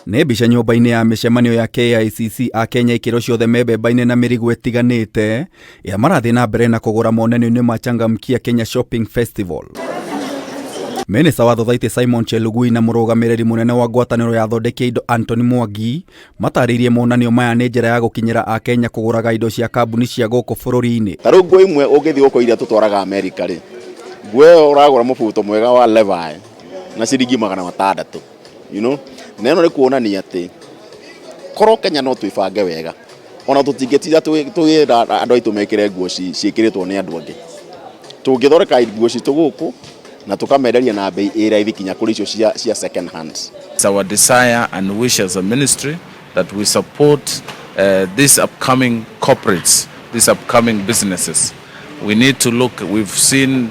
Nĩ mbica nyũmba-inĩ ya mĩcemanio ya KICC Akenya ikĩro ciothe me mbemba-inĩ na mĩrigo ĩtiganĩte ĩrĩa marathiĩ na mbere na kũgũra monanio-inĩ ma Changamkia Kenya Shopping Festival. Minista wa Thothaitĩ Simon Chelugui na mũrũgamĩrĩri mũnene wa ngwatanĩro ya athondeki a indo Anthony Mwangi matarĩirie monanio maya nĩ njĩra ya gũkinyĩra Akenya kũgũraga indo cia kambuni cia gũkũ bũrũri-inĩ. Ta rĩu nguo imwe ũngĩthiĩ gũkũ iria tũtwaraga Amerika rĩ, nguo ĩyo ũragũra mũbuto mwega wa Levi na ciringi 600 na ĩno nĩ kuonania atĩ korwo Kenya no twĩbange wega ona tũtingĩtinda tũgĩra andũ aitũ mekĩre nguo ciĩkĩrĩtwo nĩ andũ angĩ. Tũngĩthondeka nguo citũ gũkũ na tũkamenderia na bei ĩ raithi kinya kũrĩ icio cia second hand. It's our desire and wish as a ministry that we support these upcoming corporates, these upcoming businesses. We need to look, we've seen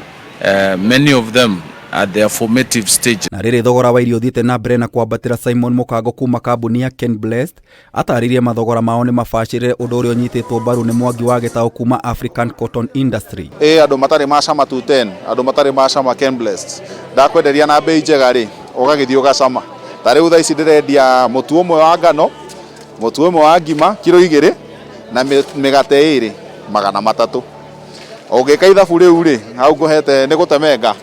many of them at their formative stage. Na rĩrĩ thogora wa irio ũthiĩte na mbere na kwambatĩra, Simon Mũkango kuma kambuni ya Ken Blessed atarĩirie mathogora mao nĩ mabacĩrĩre, ũndũ ũrĩa ũnyitĩtwo mbaru nĩ Mwangi wa Gĩtaũ kuma African Cotton Industry. Ĩ andũ matarĩ macama 210, andũ matarĩ macama Ken Blessed, ndakwenderia na bei njega rĩ, ũgagĩthiĩ ũgacama. Ta rĩu thaa ici ndĩrendia mũtu ũmwe wa ngano, mũtu ũmwe wa ngima kiro 2 na mĩgate 2 300. Ũngĩka ithabu rĩu rĩ, hau ngũhete nĩ gũtemenga,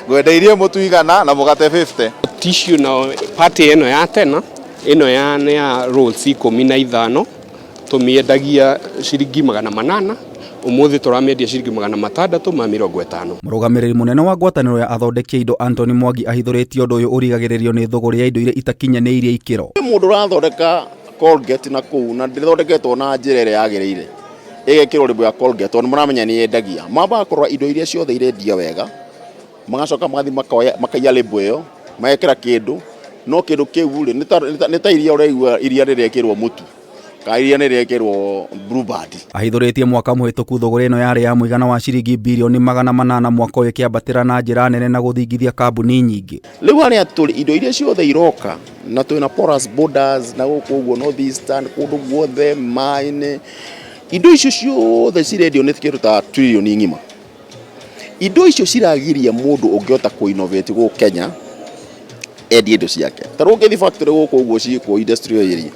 ngwendeirie mũtu 100 na mũgate 50. Tissue na party ĩno ya tena ĩno ya nĩ ya rolls 15, tũmĩendagia ciringi 800, ũmũthĩ tũramĩendia ciringi 650. Mũrũgamĩrĩri mũnene wa ngwatanĩro ya athondeki a indo Anthony Mwangi ahithũrĩtie ũndũ ũyũ ũrigagĩrĩrio nĩ thũgũrĩ ya indo iria itakinyanĩirie ikĩro. Mũndũ ũrathondeka Colgate na kũu na ndĩthondeketwo na njĩra ĩrĩa yagĩrĩire, ĩgekĩrwo label ya Colgate tondũ nĩmaramenya nĩ yendagia, mambaga kũrora indo iria ciothe irendia wega, magacoka magathiĩ makoya makaiya label ĩyo, magekĩra kĩndũ, no kĩndũ kĩu rĩ, nĩ ta iria ũraigua iria rĩrekĩrwo mũtu kana iria nĩ rĩrekĩrwo Blue Band. Ahithũrĩtie mwaka mũhĩtũku thũgũrĩ ĩno yarĩ ya mũigana wa ciringi birioni 800, mwaka ũyũ ĩkĩambatĩra na njĩra nene na gũthingithia kambuni nyingĩ. Rĩu harĩa tũrĩ, indo iria ciothe iroka na twĩna porous borders na gũkũ ũguo North Eastern, kũndũ guothe maĩ-inĩ, indo icio ciothe cirendio nĩ kĩndũ ta trillion ng'ima. Indo icio ciragiria mũndũ ũngĩhota kũ innovate gũkũ Kenya endie indo ciake. Ta rĩu ũngĩthiĩ factory gũkũ ũguo ciĩkwo industrial area,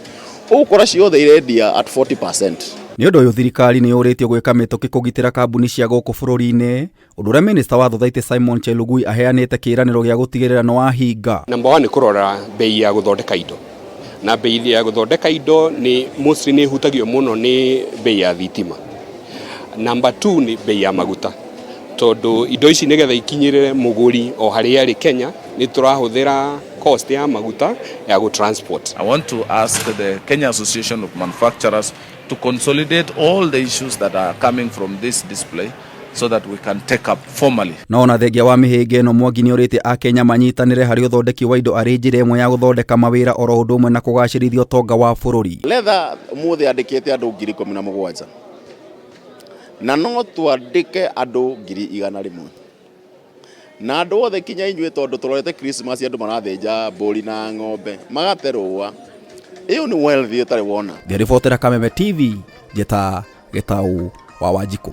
ũgũkora ciothe irendia at 40%. Nĩ ũndũ ũyũ thirikari nĩ yũrĩtio gwĩka mĩtũkĩ kũgitĩra kambuni cia gũkũ bũrũri-inĩ, ũndũ ũrĩa minista wa Thothaitĩ Simon Chelugui aheanĩte kĩĩranĩro gĩa gũtigĩrĩra nĩ wahinga. Number one nĩ kũrora bei ya gũthondeka indo, na bei ya gũthondeka indo nĩ mostly nĩ ĩhutagio mũno nĩ bei ya thitima. Number two nĩ bei ya maguta, tondũ indo ici nĩgetha ikinyĩrĩre mũgũri o harĩa arĩ Kenya nĩ tũrahũthĩra cost ya maguta ya gũ transport. I want to ask the Kenya Association of Manufacturers to consolidate all the issues that are coming from this display so that we can take up formally. No ona thengia wa mĩhĩnga ĩno, Mwangi nĩ orĩtie Akenya manyitanĩre harĩ ũthondeki wa indo arĩ njĩra ĩmwe ya gũthondeka mawĩra oro ũndũ ũmwe na kũgacĩrithia ũtonga wa bũrũri. Leather ũmũthĩ andĩkĩte andũ 17,000 na no twandĩke andũ 100,000 na andũ othe kinya inyuĩ, tondũ tũrorete Christmas andũ marathĩnja mbũri na ng'ombe magate rũa. Ĩyo nĩ wealth ĩtarĩ wona. Ngĩribotera Kameme TV, njĩta Gĩtaũ wa Wanjikũ.